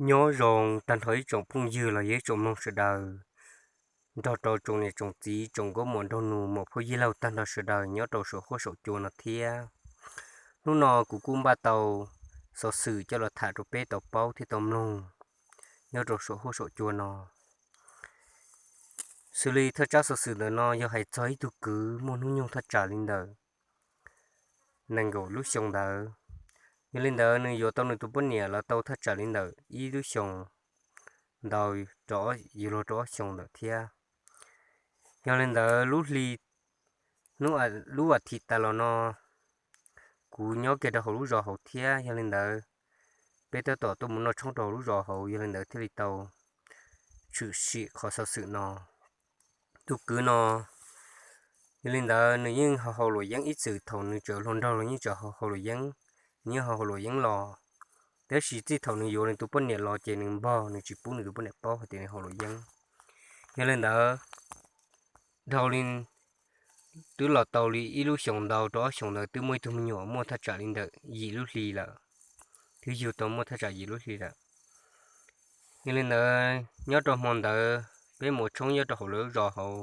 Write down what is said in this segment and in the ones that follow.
Nyob zoo tag nrho ib tsoom phooj ywg los yog ib tsoom mloog sawv daws, nrog rau tsoom niam tsoom txiv tsoom nkauj muam nraug nus muam phauj yij laug tag nrho sawv daws nyob rau saum huab saum cua no thiab. Hnub no kuv kuj npaj tau xov xwm coj los tham rau peb tau paub thiab tau mloog nyob rau saum huab saum cua no. Xws li thaj tsam xov xwm ntawm no yog hais txog ib tug kwv muaj hnub nyoog thaj tsam li ntawm nees nkaum lub xyoo ntawd. Yog li ntawd nws yuav tau nws tus poj niam los tau thaj tsam li ntawm ib lub xyoos ntau, yuav luag rau ob xyoos ntawm thiab. Yog li ntawd lub hli, lub as thiv tas los no kuv nyob kiag rau hauv lub zos hauv thiab, yog li ntawd peb tab tom tuaj mus noj tshoob rau hauv lub zos hauv, yog li ntawd thiaj li tau tshwm sim qhov xov xwm no. Tus kwv no, yog li ntawd nws yeej haus haus luam yeeb ib txwm, thaum nws tseem hluas nraug los yeej tseem haus haus luam yeeb, nws yeej haus haus luam yeeb los, tab sis txij thaum nws yuav nws tus poj niam los ces nws npog, nws tsis pub nws tus poj niam paub hais tias nws haus luam yeeb. Yog li ntawd, dhau li twb los tau li ib lub xyoos ntau rau ob xyoos ntawd twb muaj ib tug me nyuam muaj thaj tsam li ntawm yim lub hli lawm, twb yug tau muaj thaj tsam yim lub hli lawm. Yog li ntawd nyob rau hmo ntawd peb mus ua tshoob nyob rau hauv lawv lub zos hauv,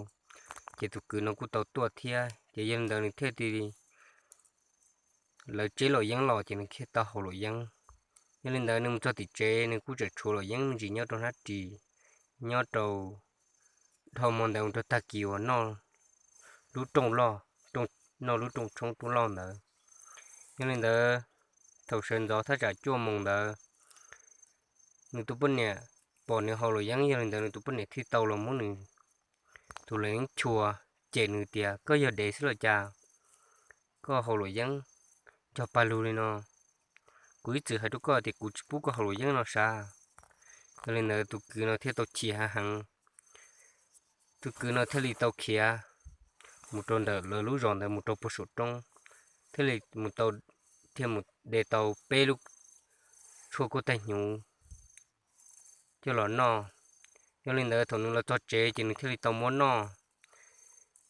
ces tus kwv no kuj tau tuaj thiab, ces yog li ntawd nws thiaj li, lawv tseb luam yeeb los ces nws thiaj tau haus luam yeeb. Yog li ntawd nws mus txog tim tsev nws kuj tseem tshuav luam yeeb me ntsis nyob rau hnab ris, nyob rau dhau hmo ntawd mus rau tag kis uas noj lub rooj loj, noj lub rooj tshoob rooj loj ntawd. Yog li ntawd thaum sawv ntxov thaj tsam cuaj moos ntawd, nws tus poj niam pom nws haus luam yeeb, yog li ntawd nws tus poj niam thiaj tau los muab nws tus luam yeeb chua, cem nws tias koj yog dev xwb los cas, koj haus luam yeeb cog pag lug li no. Kuv ib txwm hais rau koj tias kuv tsis pub koj haus luam yeeb no sav. Yog li ntawd tus kwv no thiaj tau chim heev heev. Tus kwv no thiaj li tau khiav mus rau ntawm lawv lub zos ntawd mus rau puag saum roob, thiaj li mus tau, thiaj mus de tau peb lub tshuaj kuj taig hnyuv coj los noj. Yog li ntawd thaum nws los txog tsev ces nws thiaj li tau muab noj,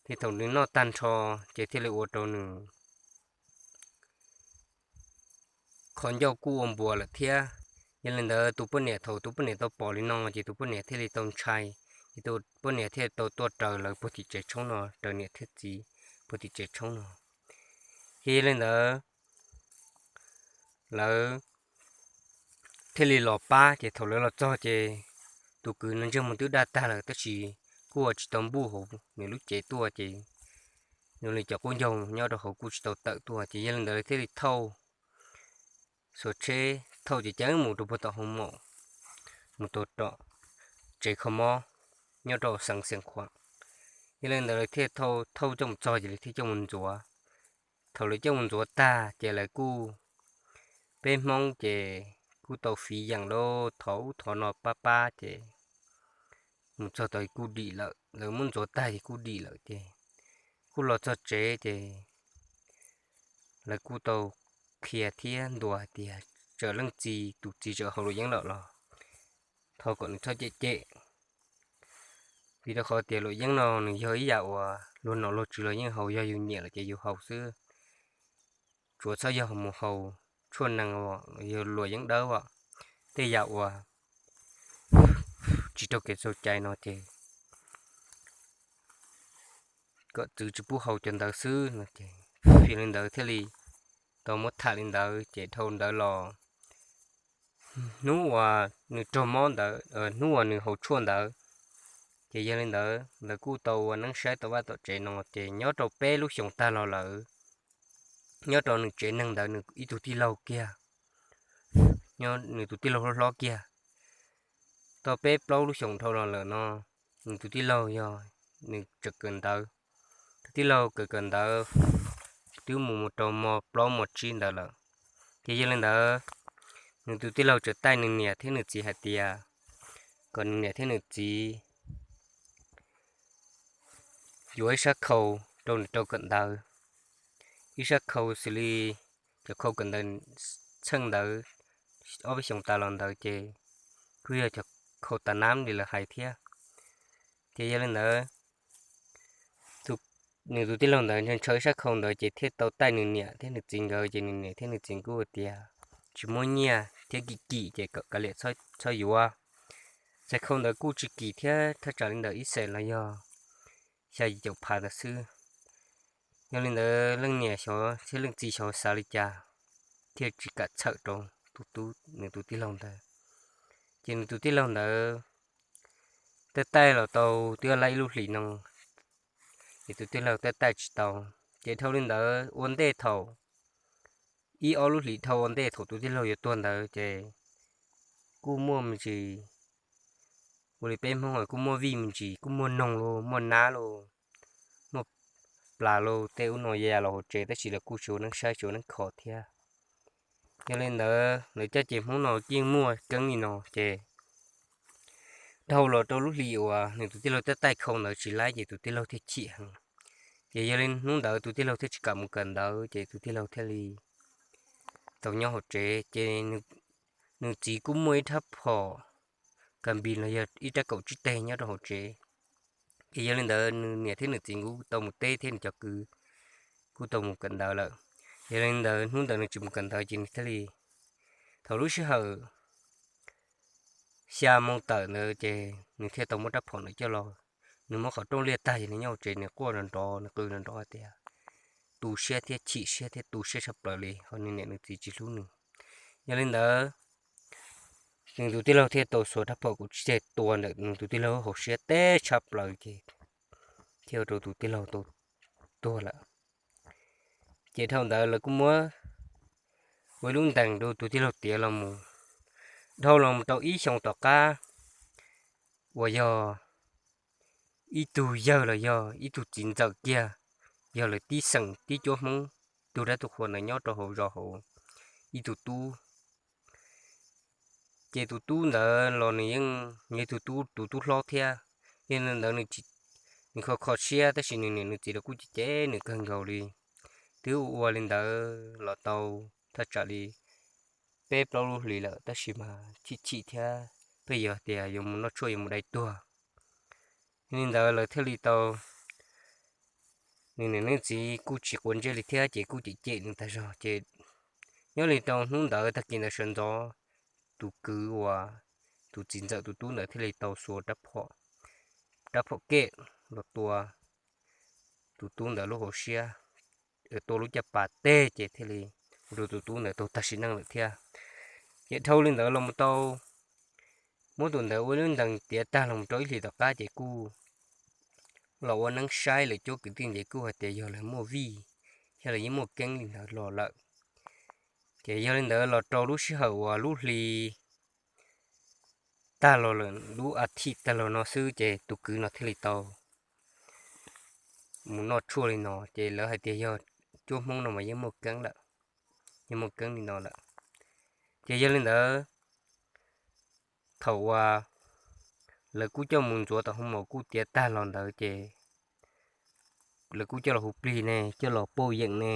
ces thaum nws noj tag nrho ces thiaj li ua rau nws qhov ncauj kuj ua npuas lawm thiab. Yog li ntawd tus poj niam, thaum tus poj niam tau pom li no ces tus poj niam thiaj li tau ntshai, ces tus poj niam thiaj tau tuaj raws lawv puag tim tsev tshoob no, raws niam thiab txiv puag tim tsev tshoob no. Ces yog li ntawd lawv thiaj li los pab, ces thaum lawv los txog ces tus kwv no ntsej muag twb daj tag lawm tab sis kuj ua tsis tau npuj hauv nws lub cev tuaj, ces nws li cov qub ncaug nyob rau hauv kuj tsis tau tawm tuaj, ces yog li ntawd lawv thiaj li thauj xuas tsheb thauj ceev ceev mus rau puag tom hoo maum, mus rau tom tsev kho mob nyob rau xeev Xiav Khuam. Yog li ntawd lawv thiaj thauj coj mus txog ces lawv thiaj coj mus ntxuav. Thaum lawv coj mus ntxuav tag ces lawv kuj, peb Hmoob ces kuj tau fiv yeem lawm, thov ub thov no pab pab ces mus txog tau kuj dim lawm, lawv muab ntxuav tag ces kuj dim lawm ces kuj los txog tsev ces lawv kuj tau qhia thiab ntuas hais tias txawm leej txiv, tus txiv txawm haus luam yeeb lawm los thov kom nws txhob cem cem, vim rau qhov tias luam yeeb no nws yog ib yam uas luag nom luag tswv los yeej haus, yog yus nyiam lawm ces yus haus xwb. Tsuav txhob yog mus haus tshuaj nees, yog luam yeeb dawb, tej yam uas tsis raug kev txhaum cai no ces kom txwv tsis pub haus cov ntawd xwb no ces, yog li ntawd thiaj li tau muab tham li ntawd ces dhau ntawd los hnub uas nws raug mob ntawd, hnub uas nws haus tshuaj ntawd, ces yog li ntawd lawv kuj tau ua neeb saib tom vaj tom tsev no ces nyob rau peb lub xyoos tag los lawm, nyob rau nws tsev neeg ntawd nws ib tug tij laug kiag, nws tus tij laug hlob hlob kiag, tau peb plaub lub xyoos dhau los lawm no, nws tus tij laug yog nws tseem kawm ntawv, tus tij laug kawm kawm ntawv twb mus mus rau mos plaub mos tsib ntawd lawm. Ces yog li ntawd, nws tus tij laug tseem taij nws niam thiab nws txiv hais tias kom nws niam thiab nws txiv yuav ib sab khau rau nws rau kawm ntawv, ib sab khau xws li cov khau kawm ntawv txheej ntawd, ob peb xyoos tas los ntawd ces kuj yog cov khau tas nab li lawv hais thiab. Ces yog li ntawd, nws tus tij laug ntawd ntshaw ib sab khau ntawd ces thiaj tau taij nws niam thiab nws txiv nkawd, ces nws niam thiab nws txiv kuj tias tsis muaj nyiaj, thiab kim kim ces kom kav liam txhob yuav. Txais khau ntawd kuj tsis kim thiab, thaj tsam li ntawm ib xees los yog xya yim caum phav ntawd xwb. Yog li ntawd leej niam xyov thiab leej txiv xyov xav li cas thiaj tsis kam txhawm rau tus tub, nws tus tij laug ntawd. Ces nws tus tij laug ntawd taij taij los tau twb lab ib lub hlis no, ces tus tij laug taij taij tsis tau. Ces dhau li ntawd ua ntej thaum ib ob lub hlis dhau ua ntej thaum tus tij laug yuav tuag ntawd ces kuj muaj me ntsis, ua li peb Hmoob kuj muaj vij me ntsis, kuj muaj noog los muaj nab los muaj plas los tej ub no ya los hauv tsev, tab sis lawv kuj tsis ua neeb saib tsis ua neeb kho thiab. Yog li ntawd lawv caj ces Hmoob no yeej muaj keeb li no ces dhau los rau lub hlis uas nws tus tij laug taij taij khau ntawd tsis lab ces tus tij laug thiaj chim heev. Ces yog li hnub ntawd tus tij laug thiaj tsis kam mus kawm ntawv ces tus tij laug thiaj li tau nyob hauv tsev. Ces nws txiv kuj muaj ib rab phom kas npis los yog ib rab kaum tsib teg nyob rau hauv tsev. Ces yog li ntawd nws niam thiab nws txiv kuj tau mus teb thiab nws cov kwv kuj tau mus kawm ntawv lawm. Yog li ntawd hnub ntawd nws tsis mus kawm ntawv ces nws thiaj li, thaum lub sij hawm xya moo tawm ntawd ces nws thiaj tau muab rab phom ntawd coj los. Nws muab qhov rooj liaj tag ces nws nyob hauv tsev nws quaj nrov nrov, nws qw nrov nrov tias tu siab thiab chim siab thiab tu siab tshaj plaws li, ho nws niam nws txiv tsis hlub nws. Yog li ntawd nws tus tij laug thiaj tau xuas rab phom kaum tsib teg tua ntawm nws tus tij laug hauv siab teb tshaj plaws ces thiaj ua rau tus tij laug tau tuag lawm. Ces dhau ntawd lawv kuj muab ua ib lub ntees rau tus tij laug tiav los mus. Dhau los mus rau ib xyoos tom qab uas yog ib tug yawg los yog ib tug txiv ntxawm kiag, yog lawv tib xeem tib cuab Hmoob, tug dab tug qhua ntawd nyob rau hauv zos hauv ib tug tub. Ces tus tub ntawd los nws yeej yog tus tub, tus tub hlob thiab. Yog li ntawd nws kho kho siab tab sis nws niam nws txiv los kuj cem cem nws kawg nkaus li. Twb ua ua li ntawd los tau thaj tsam li peb plaub lub hlis lawm tab sis mas chim chim thiab pheej yog tias yuav mus noj tshuaj yuav mus dai tuag. Yog li ntawd lawv thiaj li tau, nws niam nws txiv kuj tsis quav ntsej li thiab ces kuj cem cem nws tag zog ces nyob li rau hnub ntawd tag kis ntawd sawv ntxov tus kwv uas tus txiv ntxawm tus tub ntawd thiaj li tau xuas rab phom kem los tua tus tub ntawd lub hauv siab, tua lub caj pas teg ces thiaj li ua rau tus tub ntawd tuag tag sim neej lawm thiab. Ces dhau li ntawd los mus tau, muab tus ntawd ua lub ntees tiav tag los mus rau ib hlis tom qab ces kuj los ua neeb saib lawv cuab kwv tij ces kuj hais tias yog lawv muaj vij, yog lawv yeej muaj keeb li ntawd los lawm. Ces yog li ntawd los rau lub sij hawm uas lub hli tag los lawm, lub a thim tag los no xwb ces tus kwv no thiaj li tau mus noj tshuaj li no ces lawv hais tias yog cuab Hmoob no mas yeej muaj keeb lawm, yeej muaj keeb li no lawm. Ces yog li ntawd thaum uas lawv kuj coj mus ntxuav tom hoo maum kuj tiav tag los ntawd ces lawv kuj coj los hu plig ne, coj los pauj yeem ne,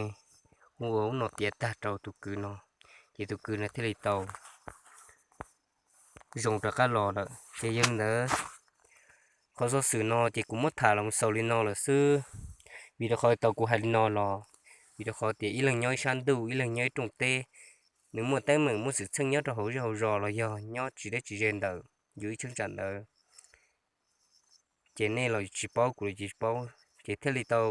ua ub no tiav tag rau tus kwv no, ces tus kwv no thiaj li tau zoo rov qab los lawm. Ces yog li ntawd qhov xov xwm no ces kuv muab tham los xaus li no lawm xwb, vim rau qhov tau kuv hais li no los vim rau qhov tias ib leeg nyob ib sab ntuj ib leeg nyob ib rooj teb, nws muaj teeb meem muaj xwm txheej nyob rau hauv zej hauv zos los yog nyob tsis deb tsis ze ntawm yus ib cheeb tsam ntawd, ces nej los tsis paub kuv los tsis paub, ces thiaj li tau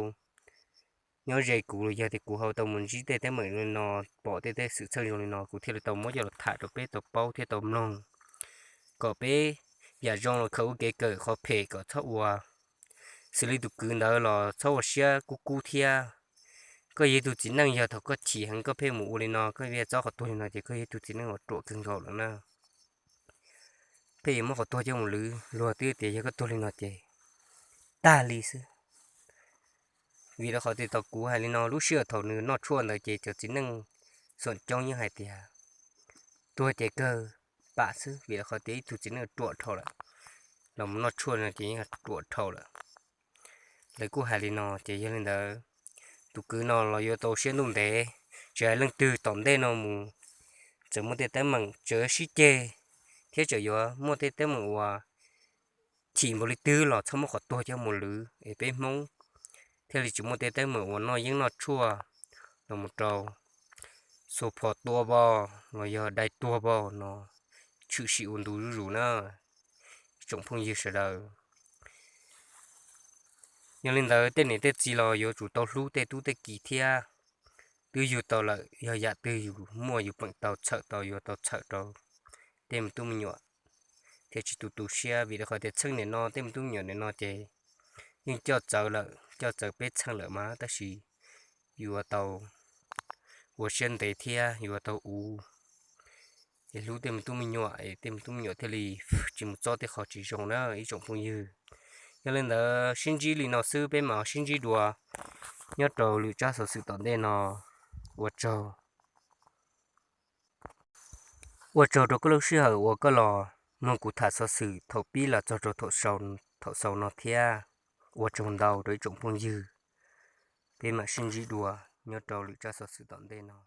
nyob ze kuv los yog tias kuv ho tau mus ntsib tej teeb meem li no, pom tej tej xwm txheej zoo li no kuv thiaj li tau muab coj los tham rau peb tau paub thiab tau mloog, kom peb yam zoo los khaws ua kev kawm, qhov phem kom txhob ua. Xws li tus kwv ntawd los txhob ua siab kub kub thiab. Koj yog ib tug txiv neej yog thaum koj chim heev koj pheej mus ua li no koj yuav txob qhov tuag li no ces koj yog ib tug txiv neej uas ruam kawg nkaus lawm na. Pheej yuav muab qhov tuag coj mus lwv, luag twb tias yog koj tuag li no ces tag li xwb. Vim rau qhov tias tau kuv hais li no lub sij hawm thaum nws noj tshuaj ntawd ces cov txiv neej xuam coob yeej hais tias tuag ces kawg pam xwb, vim rau qhov tias ib tug txiv neej ruam dhau lawm, los mus noj tshuaj no ces yeej ruam dhau lawm. Lawv kuj hais li no ces yog li ntawd tus kwv no los yuav tau siab ntuj ntev, tsis hais leej twg tom ntej no mus txawm muaj tej teeb meem tseem sib ceg thiab tseem yuav muaj tej teeb meem uas chim npaum li twg los txhob muab qhov tuag coj mus lwv es peb Hmoob thiaj li tsis muaj tej teeb meem uas noj yeeb noj tshuaj los mus rau xuas phom tua pov los yog dai tuag pov no tshwm sim ua ntu zuj zus na ib tsoom phooj ywg sawv daws. Yog li ntawd tej niam tej txiv los yuav tsum tau hlub tej tub tej ki thiab. Twb yug tau lawm, yog yam twg yus muaj yus peem tau txhawm tau yuav tau txhawm rau tej me tub me nyuam thiaj tsis tu tu siab, vim rau qhov tias txheej niam no tej me tub me nyuam niam no ces yeej coj txawv lawm, coj txawv peb txheej lawm mas, tab sis yuav tau ua siab ntev thiab yuav tau ua es hlub tej me tub me nyuam es tej me tub me nyuam thiaj li tsis mus txob tej qhov tsis zoo na ib tsoom phooj ywg. Yog li ntawd sib ntsib li no xwb, peb mam sib ntsib dua nyob rau lwm tsab xov xwm tom ntej no. Ua tsaug, ua tsaug rau koj lub sij hawm uas koj los mloog kuv tham xov xwm thaum pib los txog rau thaum xaus no thiab. Ua tsaug ntau rau ib tsoom phooj ywg, peb mam sib ntsib dua nyob rau lwm tsab xov xwm tom ntej no.